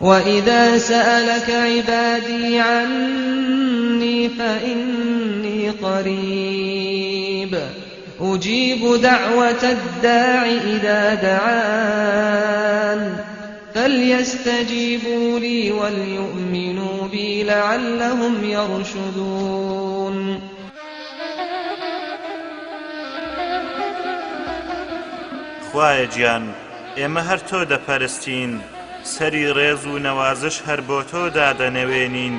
وإذا سألك عبادي عني فإني قريب أجيب دعوة الداع إذا دعان فليستجيبوا لي وليؤمنوا بي لعلهم يرشدون. خوایە گیان ئێمە هەر تۆ دەپەرستین، سەری ڕێز و نەوازش هەر بۆ تۆ دادەنەوێنین،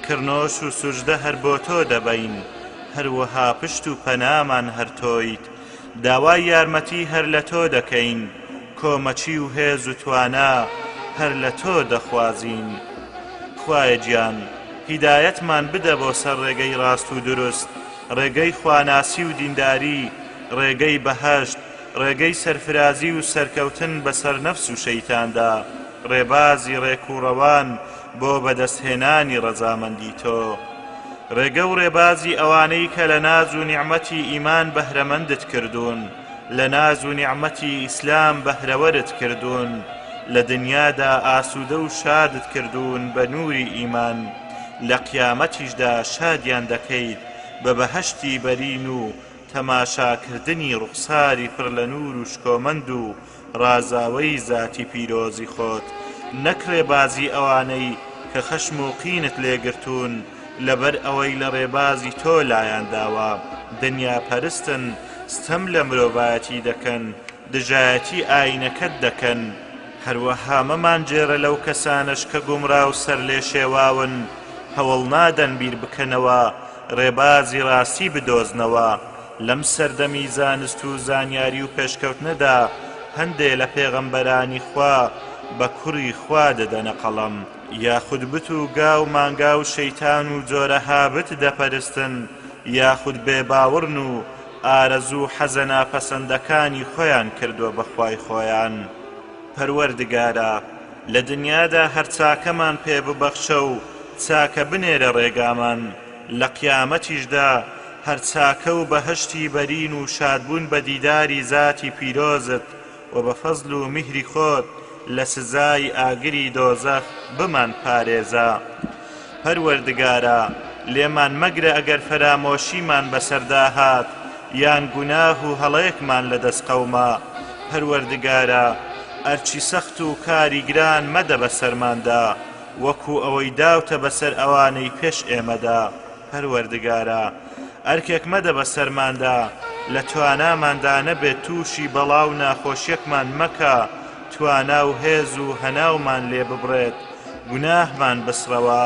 کڕنۆش و سوجدە هەر بۆ تۆ دەبەین، هەروەها پشت و پەنامان هەر تۆیت، داوای یارمەتی هەر لە تۆ دەکەین، کۆمەکی و هێز و توانا هەر لە تۆ دەخوازین. خوایە گیان هیدایەتمان بدە بۆ سەر ڕێگەی ڕاست و دروست، ڕێگەی خواناسی و دینداری، ڕێگەی بەهەشت، ڕێگەی سەرفرازی و سەرکەوتن بەسەر نەفس و شەیتاندا، ڕێبازی ڕێک و ڕەوان بۆ بەدەستهێنانی ڕەزامەندی تۆ. ڕێگە و ڕێبازی ئەوانەی کە لە ناز و نیعمەتی ئیمان بەهرەمەندت کردوون، لە ناز و نیعمەتی ئیسلام بەهرەوەرت کردوون، لە دنیادا ئاسوودە و شادت کردوون بە نووری ئیمان، لە قیامەتیشدا شادیان دەکەیت بە بەهەشتی بەرین و تەماشاکردنی ڕوخساری پڕ لە نوور و شکۆمەند و ڕازاوەی زاتی پیرۆزی خۆت، نەک ڕێبازی ئەوانەی کە خەشم و قینت لێ گرتوون لەبەر ئەوەی لە ڕێبازی تۆ لایان داوە، دنیاپەرستن، ستەم لە مرۆڤایەتی دەکەن، دژایەتی ئایینەکەت دەکەن. هەروەها مەمانگێڕە لەو کەسانەش کە گومڕا و سەرلێشێواون، هەوڵنادەن بیر بکەنەوە، ڕێبازی ڕاستی بدۆزنەوە، لەم سەردەمی زانست و زانیاری و پێشکەوتنەدا هەندێ لە پێغەمبەرانی خوا بە کوڕی خوا دەدەنە قەڵەم، یاخود بت و گا و مانگا و شەیتان و جۆرەها بت دەپەرستن، یاخود بێ باوڕن و ئارەزوو و حەزە ناپەسەندەکانی خۆیان کردوە بە خوای خۆیان. پەروەردگارا لە دنیادا هەر چاکەمان پێ ببەخشە و چاکە بنێرە ڕێگامان، لە قیامەتیشدا هەر چاکە و بەهەشتی بەرین و شادبوون بە دیداری زاتی پیرۆزت و بە فەزل و میهری خۆت لە سزای ئاگری دۆزەخ بمان پارێزە. پەروەردگارا لێمان مەگرە ئەگەر فەرامۆشیمان بەسەردا هات یان گوناه و هەڵەیەکمان لەدەست قەوما، پەروەردگارا ئەرکی سەخت و کاری گران مەدە بەسەرماندا وەکو ئەوەی داوتە بەسەر ئەوانەی پێش ئێمەدا، پەروەردگارا ئەرکێک مەدە بەسەرماندا لە تواناماندا نەبێت تووشی بەڵا و ناخۆشیەکمان مەکە توانا و هێز و هەناومان لێ ببڕێت گوناهمان بسڕەوە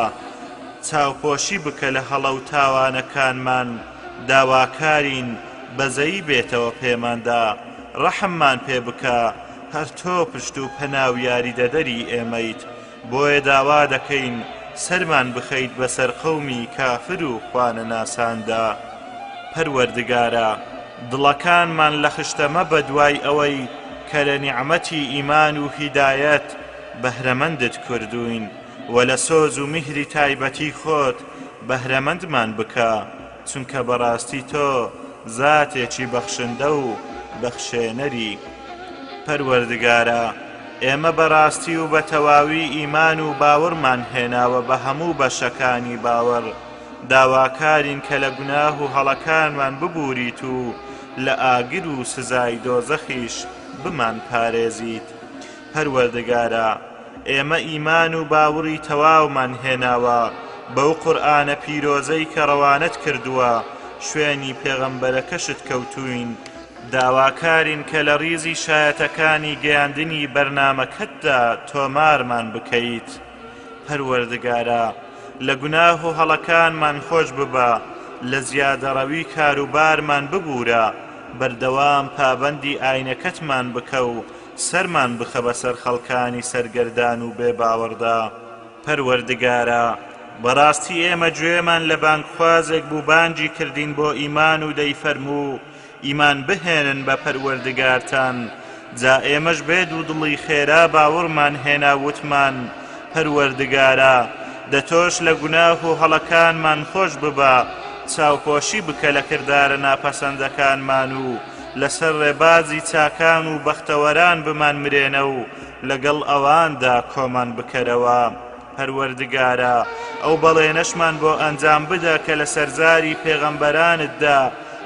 چاوپۆشی بکە لە هەڵە و تاوانەکانمان داواکارین بەزەیی بێتەوە پێماندا ڕەحممان پێ بکە هەر تۆ پشت و پەنا و یاریدەدەری ئێمەیت بۆیە داوا دەکەین سەرمان بخەیت بەسەر قەومی کافر و خوانەناساندا پەروەردگارا دڵەکانمان لە خشتە مەبە دوای ئەوەی کە لە نیعمەتی ئیمان و هیدایەت بەهرەمەندت کردووین و لە سۆز و میهری تایبەتی خۆت بەهرەمەندمان بکە چونکە بەڕاستی تۆ زاتێکی بەخشندە و بەخشێنەری. پەروەردگارا ئێمە بەڕاستی و بەتەواوی ئیمان و باوەڕمان هێناوە بە هەموو بەشەکانی باوەڕ، داواکارین کە لە گوناه و هەڵەکانمان ببوریت و لە ئاگر و سزای دۆزەخیش بمانپارێزیت. پەروەردگارا ئێمە ئیمان و باوڕی تەواومان هێناوە بەو قورئانە پیرۆزەی کە ڕەوانەت کردووە شوێنی پێغەمبەرەکەشت کەوتووین، داواکارین کە لە ڕیزی شایەتەکانی گەیاندنی بەرنامەکەتدا تۆمارمان بکەیت. پەروەردگارا لە گوناه و هەڵەکانمان خۆش ببە، لە زیادەڕەوی کاروبارمان ببورە، بەردەوام پابەندی ئاینەکەتمان بکە و سەرمان بخە بەسەر خەڵکانی سەرگەردان و بێ باوەڕدا. پەروەردگارا بەڕاستی ئێمە گوێمان لە بانگخوازێک بوو بانگی کردین بۆ ئیمان و دەیفەرموو ئیمان بهێنن بە پەروەردگارتان، جا ئێمەش بێ دوودڵی خێرا باوەڕمان هێنا وتمان، پەروەردگارا دە تۆش لە گوناه و هەڵەکانمان خۆش ببە، چاوپۆشی بکە لە کردارە ناپەسەندەکانمان و لەسەر ڕێبازی چاکان و بەختەوەران بمانمرێنە و. لەگەڵ ئەواندا کۆمان بکەرەوە. پەروەردگارا ئەو بەڵێنەشمان بۆ ئەنجام بدە کە لە سەرزاری پێغەمبەرانتدا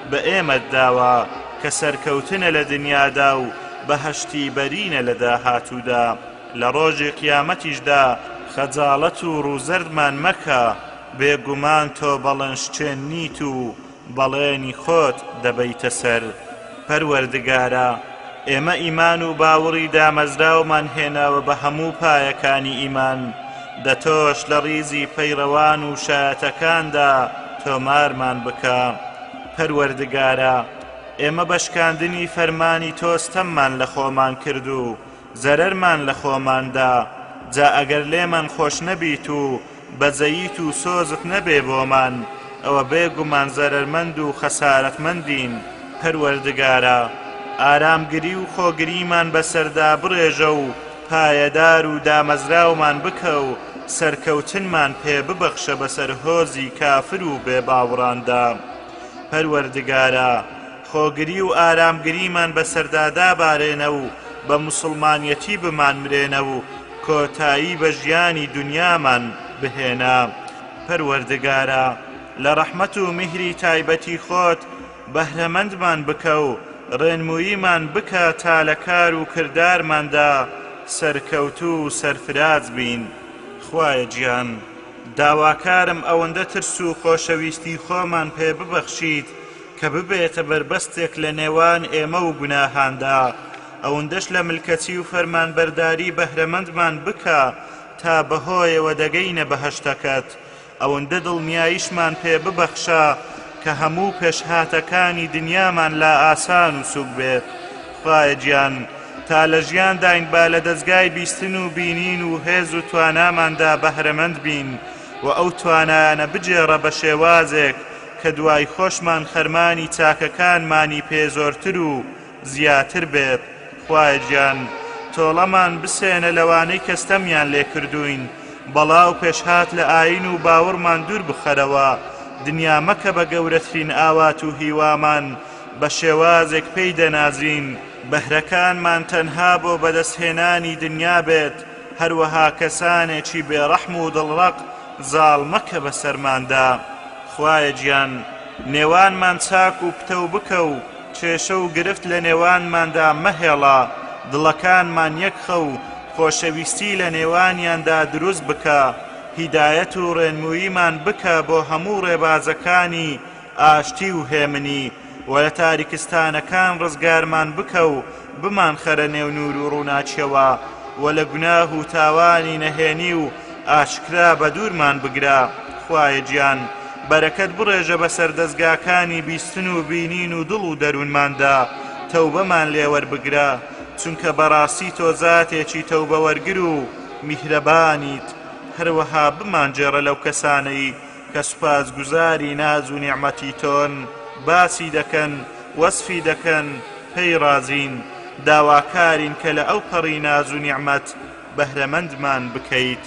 بە ئێمەت داوە کە سەرکەوتنە لە دنیادا و بەهەشتی بەرینە لە داهاتوودا لە ڕۆژی قیامەتیشدا خەجاڵەت و ڕووزەردمان مەکە بێگومان تۆ بەڵێنشکێن نیت و بەڵێنی خۆت دەبەیتە سەر. پەروەردگارا ئێمە ئیمان و باوڕی دامەزراومان هێناوە بە هەموو پایەکانی ئیمان، دە تۆش لە ڕیزی پەیڕەوان و شایەتەکاندا تۆمارمان بکە. پەروەردگارا ئێمە بە شکاندنی فەرمانی تۆ ستەممان لە خۆمان کرد و زەرەرمان لە خۆمان دا، جا ئەگەر لێمان خۆش نەبیت و بەزەییت و سۆزت نەبێ بۆمان، ئەوە بێ گومان زەرەرمەند و خەسارەتمەندین، پەروەردگارا ئارامگری و خۆگریمان بەسەردا بڕێژە و پایەدار و دامەزراومان بکە و سەرکەوتنمان پێ ببەخشە بەسەر هۆزی کافر و بێ باوڕاندا. پەروەردگارا خۆگری و ئارامگریمان بەسەردا دابارێنە و بە موسڵمانیەتی بمانمرێنە و کۆتایی بە ژیانی دونیامان بهێنە. پەروەردگارا لە ڕەحمەت و میهری تایبەتی خۆت بەهرەمەندمان بکە و ڕێنمووییمان بکە تا لە کار و کردارماندا سەرکەوتوو و سەرفراز بین. خوایە گیان داواکارم ئەوەندە ترس و خۆشەویستی خۆمان پێ ببەخشیت کە ببێتە بەربەستێک لە نێوان ئێمە و گوناهاندا، ئەوندەش لە ملکەچی و فەرمانبەرداری بەهرەمەندمان بکە تا بەهۆیەوە دەگەینە بەهەشتەکەت، ئەوندە دڵنیاییشمان پێ ببەخشە کە هەموو پێشهاتەکانی دنیامان لا ئاسان و سوک بێت. خوایە گیان تا لە ژیانداین با لە دەزگای بیستن و بینین و هێز و تواناماندا بەهرەمەند بین و ئەو توانایانە بگێڕە بە شێوازێک کە دوای خۆشمان خەرمانی چاکەکانمانی پێ زۆرتر و زیاتر بێت خوایە گیان تۆڵەمان بسێنە لەوانەی کە ستەمیان لێ کردووین بەڵا و پێشهات لە ئاین و باوەڕمان دوور بخەرەوە دنیا مەکە بە گەورەترین ئاوات و هیوامان بە شێوازێک پێی دەنازین بەهرەکانمان تەنها بۆ بەدەستهێنانی دنیا بێت هەروەها کەسانێکی بێڕەحم و دڵڕەق زاڵ مەکە بەسەرماندا خوایە گیان نێوانمان چاک و پتەو بکە و کێشە و گرفت لە نێوانماندا مەهێڵە، دڵەکانمان یەکخە و خۆشەویستی لە نێوانیاندا دروست بکە، هیدایەت و ڕێنمووییمان بکە بۆ هەموو ڕێبازەکانی ئاشتی و هێمنی، وە لە تاریکستانەکان ڕزگارمان بکە و بمانخەرە نێو نوور و ڕووناکیەوە، وە لە گوناه و تاوانی نەهێنی و ئاشکرا بەدوورمان بگرە، خوایە گیان بەرەکەت بڕێژە بەسەر دەزگاکانی بیستن و بینین و دڵ و دەروونماندا، تەوبەمان لێ وەربگرە، چونکە بەڕاستی تۆ زاتێکی تەوبە وەرگر و میهرەبانیت، هەروەها بمانگێڕە لەو کەسانەی کە سوپاسگوزاری ناز و نیعمەتی تۆن، باسی دەکەن، وەسفی دەکەن، پێی ڕازین، داواکارین کە لە ئەوپەڕی ناز و نیعمەت بەهرەمەندمان بکەیت.